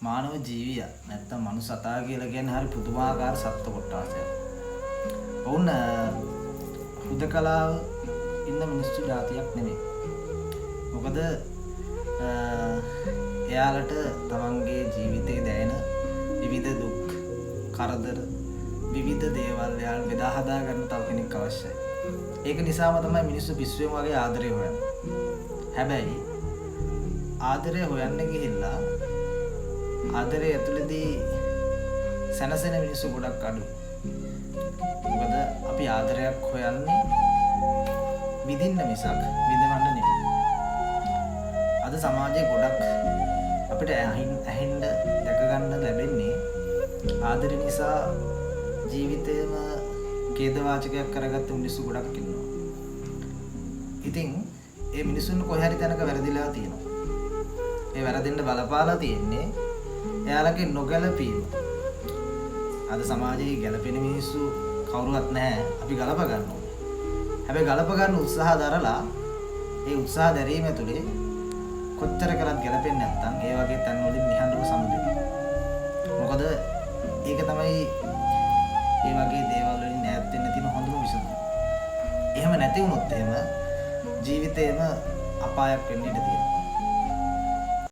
මානව ජීවියා නැත්තම් මනුසතා කියලා කියන්නේ හරි පුදුමාකාර සත්ව කොට්ටාසයක්. ඔවුන් හුදකලාව ඉන්න මිනිස්සු ජාතියක් නෙමෙයි. මොකද එයාලට තමන්ගේ ජීවිතේ දැනෙන විවිධ දුක්, කරදර, විවිධ දේවල් එයාලා බෙදා හදා ගන්න තව කෙනෙක් අවශ්‍යයි. ඒක නිසාම තමයි මිනිස්සු පිස්සුවෙන් වගේ ආදරය හොයන්නේ. හැබැයි ආදරය හොයන්න ගිහිල්ලා ආදරය ඇතුළේදී සැනසෙන මිනිස්සු ගොඩක් අඩුයි. මොකද අපි ආදරයක් හොයන්නේ විඳින්න මිසක් විඳවන්න නෙමෙයි. අද සමාජයේ ගොඩක් අපිට ඇහෙන්න දැක ගන්න ලැබෙන්නේ ආදරය නිසා ජීවිතේම ඛේදවාචකයක් කරගත්ත මිනිස්සු ගොඩක් ඉන්නවා. ඉතින් ඒ මිනිසුන් කොහේ හරි තැනක වැරදිලා තියෙනවා. ඒ වැරදෙන්න බලපාලා තියෙන්නේ එයාලගේ නොගැලපීම. අද සමාජයේ ගැලපෙන මිනිස්සු කවුරුවත් නැහැ. අපි ගලප ගන්න ඕනේ. හැබැයි ගලප ගන්න උත්සාහ දරලා ඒ උත්සාහ දැරීම ඇතුලේ කොච්චර කරත් ගැලපෙන්නේ නැත්නම් ඒ වගේ තැන් වලින් නිහඬව සමුදෙනවා. මොකද ඒක තමයි ඒ වගේ දේවල් වලින් ඈත් වෙන්න තියෙන හොඳම විසඳුම. එහෙම නැති වුණොත් එහෙම ජීවිතේම අපායක් වෙන්න ඉඩ තියෙනවා.